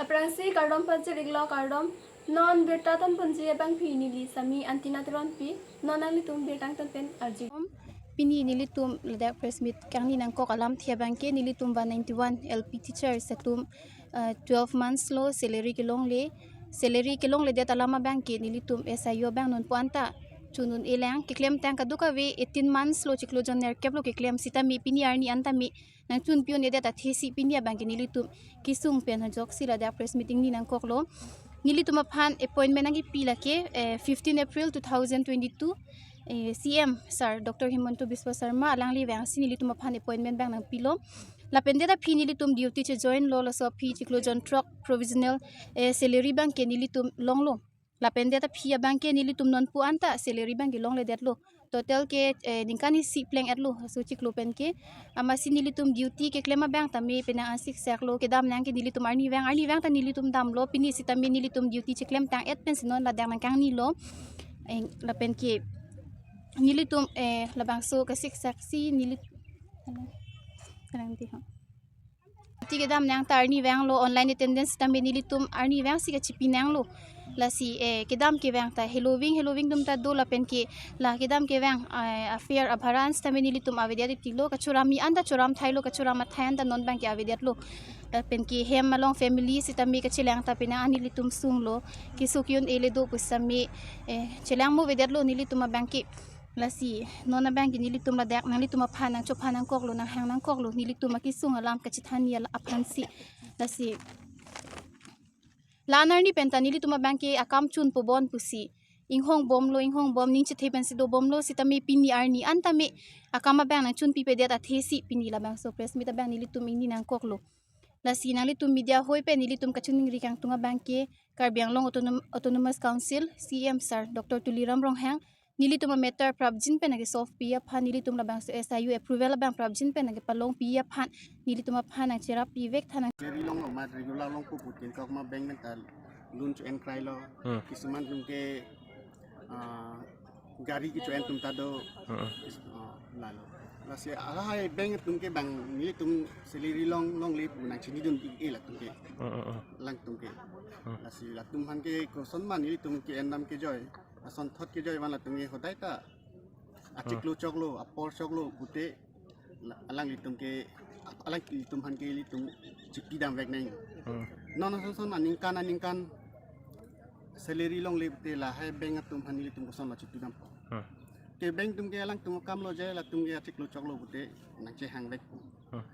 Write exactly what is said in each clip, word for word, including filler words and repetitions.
Aphrangsi kardom pajir-iklo, kardom. Non birta thanponji abangpi neli Sami Antina Teronpi, non nanglitum birta angton pen arju. Pini nelitum ladak press meet kangni nangkok alamthe abangke nelitum one ninety-one L P teachers atum, uh, twelve months lo salary kelongle, salary kelongledet alam abangke nelitum S I U abang nonpu anta chun un-elang, keklemtang kadokave eighteen months lo, chiklo jon nerkep lo keklem sitame pini arni an tame nangchun pi-un-edet athesi pini abangke nelitum kesung pen ajoksi ladak press meet ni nangkoklo. Nelitum aphan appointment nangkepi lake, eh, fifteen April two thousand twenty-two, eh, C M sir Doctor Himanta Biswa Sarma alangli vangsi nelitum aphan appointment abang nangpilo. Lapen det aphi nelitum duty chejoinlo, laso aphi chiklo jon throk provisional, eh, salary abangke nelitum longlo. Lapen det aphi abangke nelitum nonpu anta salary abangke longledetlo. Total ke, eh, ningkan isi pleng-etlo, laso chiklo pen ke. Amatsi nelitum duty keklem abang tame penang an sikseklo, kedamnang ke nelitum arnivang, arnivang ta nelitum damlo, pini sitame nelitum duty cheklemtang-et pensi non ladak nangkangnilo. Eh, lapen ke nelitum, eh, labangso kasikseksi nelit-, kanang, kanang di ho. Duty kedamnang ta arnivanglo, online attendance tame nelitum arnivangsi kachipinanglo. Lasi, eh, kedam kevang ta heloving, heloving atum ta do lapen ke la kedam kevang, eh, afare abhara an sitame nelitum avedet titilo, kachoram-i anta choram thailo, kachoram athai anta non abangke avedetlo. Lapen ke hem along family sitame kachelang ta penang an nelitum sunglo, keso ke-un-ele do pusitame, eh, chelang mo avedetlo nelitum abangke. Lasi non abangke nelitum ladak nanglitum aphan nangchophan nangkoklo, nanghang nangkoklo, nelitum akesung alam kachethanji ala aphansi. Lasi la-an arni pen ta nelitum abangke akam chunpo bon pusi inghong bomlo, inghong bom, ning chethe pensi do bomlo sitame pini arni an tame akam abang nangchunpipedet athesi pini labangso press meet abang nelitum ingni nangkoklo. Lasi nanglitum media hoi pen nelitum kachiningri kangtung abangke Karbi Anglong Autonom-, Autonomous Council C M sir Doctor Tuliram Ronghang nelitum amatter prapjin pen nangkesolve pi aphan, nelitum labangso S I U approval abang prapjin pen nangkepalongpi aphan nelitum aphan nangcherap pivek tha nang. Salary longlo amat regular longpo pu tin kok ma bank pen ta loan cho-en krailo. Hmm. Kisuman atum ke, ah, gari kecho-en atum ta do. Hmm. Kis-, ah, lalo. Lasi lahai bank atum ke bang nelitum salary long longle pu nangchinidun-ik-e latum ke. Hmm, hmm, hmm. Alangtum ke. Hmm. Lasi latum aphan ke koson ma nelitum ke-endam kejoi, asonthot kejoi van latum ke hodai ta achiklo choklo, apor choklo pute la-, alanglitum ke, alanglitum aphan ke ilitum chipidamvek nang. Hmm. Non ason son aningkan aningkan salary longle pute lahai bank atum aphan ilitum kosonlo chipidampo. Hmm. Ke bank atum ke alangtum akamlo je latum ke achiklo choklo pute nangchehangvek. Hmm.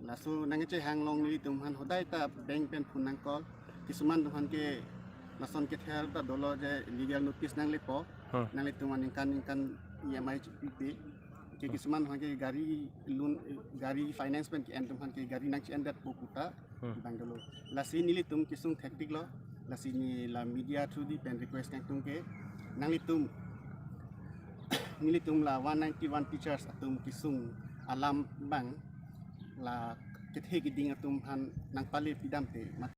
Laso nangchehang long nelitum aphan hodai ta bank pen phone nangcall. Kisuman atum aphan ke lason kether ta dolo je legal notice nanglepo. Hmm. Nanglitum aningkan ningkan E M I chipipe. Ke kisuman atum aphan ke gari loan, gari finance pen ke-en atum aphan ke gari nangche-endetpo pu ta. Hmm. Bang dolo. Lasi nelitum kesung thektiklo. Lasi neli la media through di pen request nangtung ke nanglitum, nelitum la one ninety-one teachers atum kesung alam abang la kethe keding atum aphan nangpale pidamte, mat